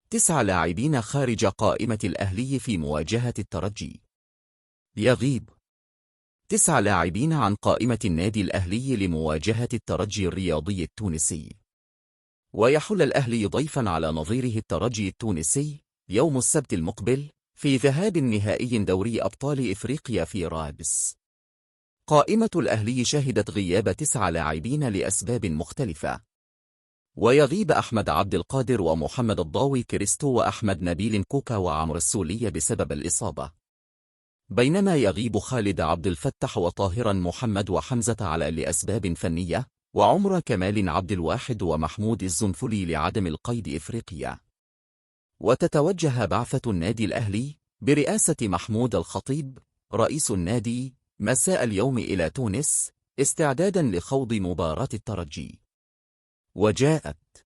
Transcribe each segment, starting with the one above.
9 لاعبين خارج قائمة الأهلي في مواجهة الترجي. يغيب 9 لاعبين عن قائمة النادي الأهلي لمواجهة الترجي الرياضي التونسي. ويحل الأهلي ضيفا على نظيره الترجي التونسي يوم السبت المقبل في ذهاب نهائي دوري أبطال إفريقيا في رادس. قائمة الأهلي شهدت غياب 9 لاعبين لأسباب مختلفة. ويغيب أحمد عبد القادر ومحمد الضاوي كريستو وأحمد نبيل كوكا وعمر السولية بسبب الإصابة. بينما يغيب خالد عبد الفتح وطاهرا محمد وحمزة على لأسباب فنية، وعمر كمال عبد الواحد ومحمود الزنفلي لعدم القيد إفريقيا. وتتوجه بعثة النادي الأهلي برئاسة محمود الخطيب رئيس النادي مساء اليوم إلى تونس استعدادا لخوض مباراة الترجي. وجاءت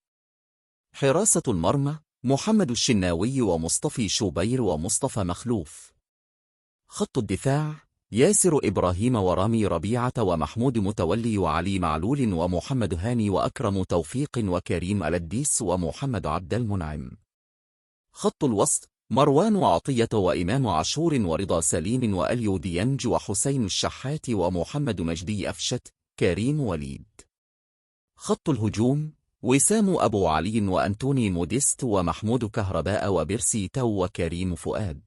حراسة المرمى محمد الشناوي ومصطفى شوبير ومصطفى مخلوف. خط الدفاع ياسر إبراهيم ورامي ربيعة ومحمود متولي وعلي معلول ومحمد هاني وأكرم توفيق وكريم الديس ومحمد عبد المنعم. خط الوسط مروان عطية وإمام عاشور ورضا سليم وأليو ديانج وحسين الشحات ومحمد مجدي أفشت كريم وليد. خط الهجوم وسام أبو علي وأنتوني موديست ومحمود كهرباء وبيرسي تاو وكريم فؤاد.